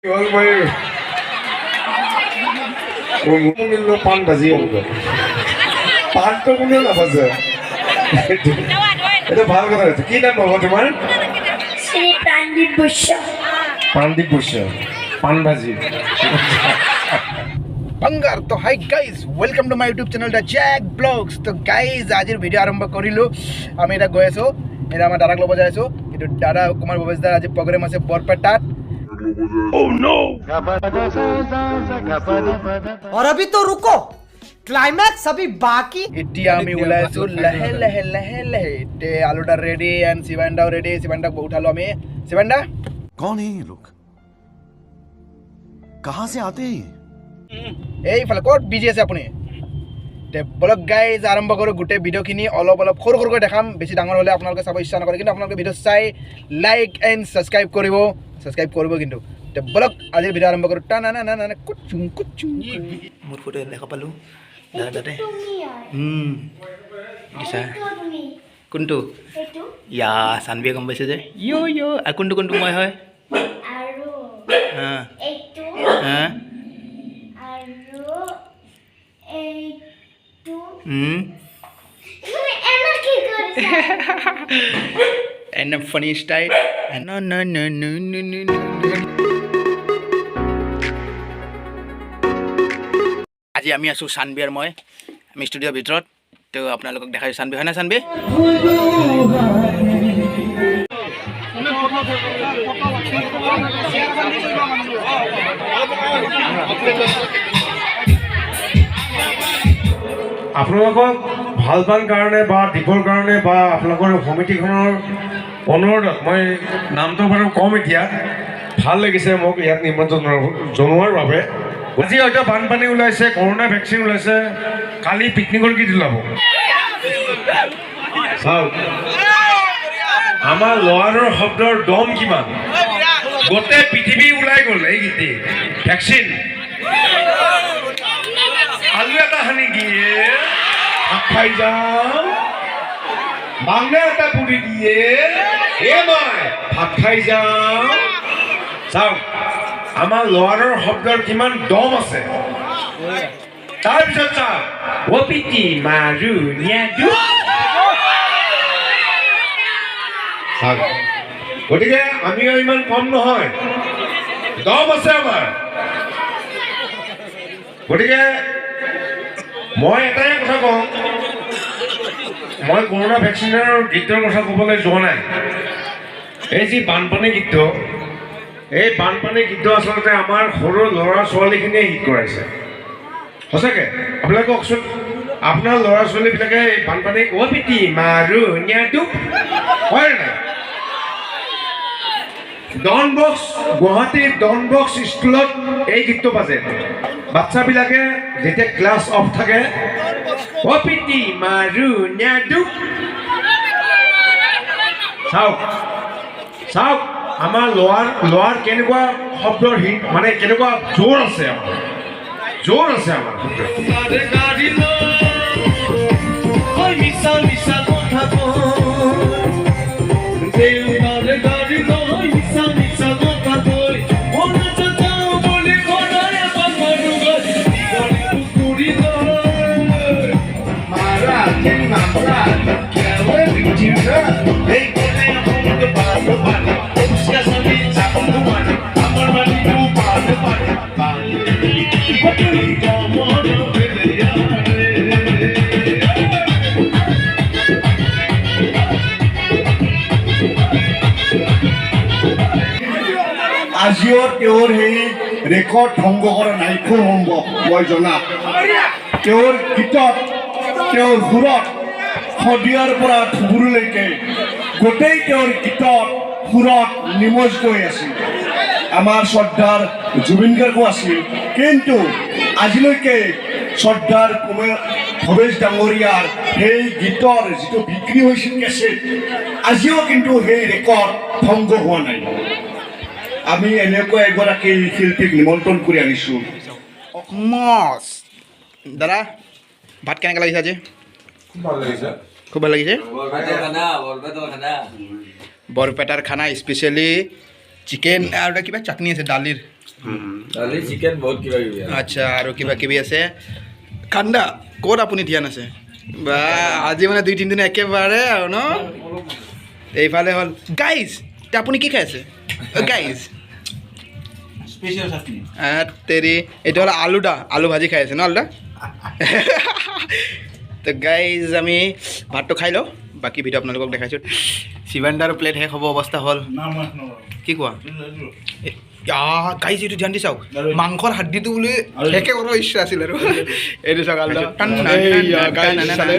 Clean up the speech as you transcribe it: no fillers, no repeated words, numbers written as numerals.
হ'ল, মই পাণ ভাজি হ'ব। পাণটো কোনেও নাভাজে। এইটো ভাল কথা হৈছে। কি নাম হ'ব তোমাৰ? শ্ৰী প্ৰাণদীপ বৈশ্য। প্ৰাণদীপ বৈশ্য, পাণ ভাজি। বাংগাৰ। তো hi guys, welcome to my YouTube channel the Jack Vlogs। তো গাইজ, আজিৰ ভিডিঅ' আৰম্ভ কৰিলোঁ। আমি এতিয়া গৈ আছোঁ, এতিয়া আমাৰ দাদাক ল'ব যাই আছোঁ। কিন্তু দাদা কুমাৰ ভৱেশ দাৰ আজি প্ৰগ্ৰেম আছে বৰপেটাত। और अभी तो रुको, क्लाइमैक्स अभी बाकी। এতিয়া আমি ওলাই আছোঁ লাহে লাহে লাহে লাহে। এতিয়া আলুদা ৰেডি এণ্ড শিৱানদাও ৰেডি। শিৱানদাক উঠালোঁ আমি। শিৱানদা। कौन है ये लोग? कहां से आते हैं ये? এইফালে ক'ত বিজি আছে আপুনি? তে বলক গাইজ, আৰম্ভ কৰোঁ। গোটেই ভিডিঅ'খিনি অলপ অলপ সৰু সৰুকৈ দেখাম। বেছি ডাঙৰ হ'লে আপোনালোকে চাব ইচ্ছা নকৰে। কিন্তু আপোনালোকে ভিডিঅ' চাই লাইক এণ্ড ছাবস্ক্ৰাইব কৰিব, ছাবস্ক্ৰাইব কৰিব কিন্তু। তে বলক, আজিৰ ভিডিঅ' আৰম্ভ কৰোঁ। টা না না না না কুচুং কুচুং। মোৰ ফটো দেখা পালোঁ দাদা তাতে। তুমি হয়। দিছা। এইটো তুমি। কোনটো? এইটো। ইয়া, চানবিয়ে গম পাইছে যে ইয় ইয়। আৰু কোনটো কোনটো মই হয়? আৰু হা। এইটো। হা। আৰু এইটো। তুমি এনে কি কৰিছা? And a funny style. No, no, no, no, no, no, no. আজি আমি আছোঁ চানবি আৰু মই, আমি ষ্টুডিঅ'ৰ ভিতৰত। তো আপোনালোকক দেখাইছোঁ। চানবি হয় নাই চানবি? আপোনালোকক ভাল পান কাৰণে বা দিবৰ কাৰণে বা আপোনালোকৰ সমিতিখনৰ অনুৰোধত মই নামটো বাৰু কম এতিয়া। ভাল লাগিছে মোক ইয়াত নিমন্ত্ৰণ জনোৱাৰ বাবে। আজি হয়তো বানপানী ওলাইছে, কৰোণা ভেকচিন ওলাইছে, কালি পিকনিকৰ গীত ওলাব। চাওক, আমাৰ ল'ৰাৰ শব্দৰ দম কিমান, গোটেই পৃথিৱী ওলাই গ'ল। এই গীতে ভেকচিন আলু এটা সানি দিয়ে, ভাত খাই যাওঁ। বাংলা এটা পুৰি দিয়ে, এ মই ভাত খাই যাওঁ। চাওক, আমাৰ ল'ৰাৰ শব্দৰ কিমান দম আছে। তাৰপিছত চাওক, অ পিটি মাৰু নিয়াদু। চাওক, গতিকে আমিও ইমান কম নহয়, দম আছে আমাৰ। গতিকে মই এটাই কথা কওঁ, মই কৰোণা ভেকচিনৰ গীতৰ কথা ক'বলৈ যোৱা নাই। এই যি বানপানী গীতটো, এই বানপানী গীতটো আচলতে আমাৰ সৰু ল'ৰা ছোৱালীখিনিয়ে হিট কৰাইছে সঁচাকৈ। আপোনালোকে কওকচোন, আপোনাৰ ল'ৰা ছোৱালীবিলাকে এই বানপানী অ পিটি মাৰু নিয়াদু হয় নাই? ডন বক্স, গুৱাহাটীৰ ডন বক্স স্কুলত এই গীতটো বাজে। বাচ্চাবিলাকে যেতিয়া ক্লাছ অফ থাকে, অ পিটি মাৰু নিয়াদু। চাওক চাওক, আমাৰ ল'ৰাৰ কেনেকুৱা শব্দৰ হিট, মানে কেনেকুৱা জোৰ আছে আমাৰ, জোৰ আছে আমাৰ শব্দৰ। মিছা মিছা কথা দেউতাৰ গাড়ী লৈ, মিছা মিছা কথা কৈ অৰুণাচল যাওঁ বুলি সদায় এবাৰ মাৰোগৈ দীঘলী পুখুৰী লৈ। এই কোনে অসমত বানপানী, গছ গছনি যাব নোৱাৰি, আমাৰ মাটিটো বানপানী, বানপানী কমৰ বেলিয়াৰে। আজিও তেওঁৰ সেই ৰেকৰ্ড ভংগ কৰা নাই, খুব সম্ভৱ মই জনাত। তেওঁৰ গীতত, তেওঁৰ সুৰত শদিয়াৰ পৰা ধুবুৰীলৈকে গোটেই তেওঁৰ গীতত সুৰত নিমজ গৈ আছিল। আমাৰ শ্ৰদ্ধাৰ জুবিন গাৰ্গো আছিল, কিন্তু আজিলৈকে শ্ৰদ্ধাৰ কুমাৰ ভৱেশ ডাঙৰীয়াৰ সেই গীতৰ যিটো বিক্ৰী হৈছিল কেছেট, আজিও কিন্তু সেই ৰেকৰ্ড ভংগ হোৱা নাই। আমি এনেকুৱা এগৰাকী শিল্পীক নিমন্ত্ৰণ কৰি আনিছোঁ। মছ দাদা, ভাত কেনেকুৱা লাগিছে আজি? খুব ভাল লাগিছে। খুব ভাল লাগিছে। বৰপেটাৰ খানা, স্পেচিয়েলি চিকেন আৰু এটা কিবা চাটনি আছে দালিৰ। দালি, চিকেন, বহুত কিবা কিবি। আচ্ছা, আৰু কিবা কিবি আছে। কান্দা ক'ত আপুনি ধ্যান আছে বা আজি মানে 2-3 দিন একেবাৰে আৰু ন। এইফালে হ'ল গাইজ। এতিয়া আপুনি কি খাই আছে গাইজ? তেৰি, এইটো হ'ল আলুদা, আলু ভাজি খাই আছে ন আলুদা। তো গাইজ, আমি ভাতটো খাই লওঁ, বাকী ভিডিঅ' আপোনালোকক দেখাইছোঁ। শিৱানদাৰ প্লেট শেষ হ'ব অৱস্থা হ'ল। কি কোৱা গাইজ, এইটো ধ্যান দি চাওক, মাংসৰ হাড্ডিটো বুলি শেষে কৰিব ইচ্ছা আছিল আৰু এইটো চাওক আলুদা। এইয়া, guys, চালে।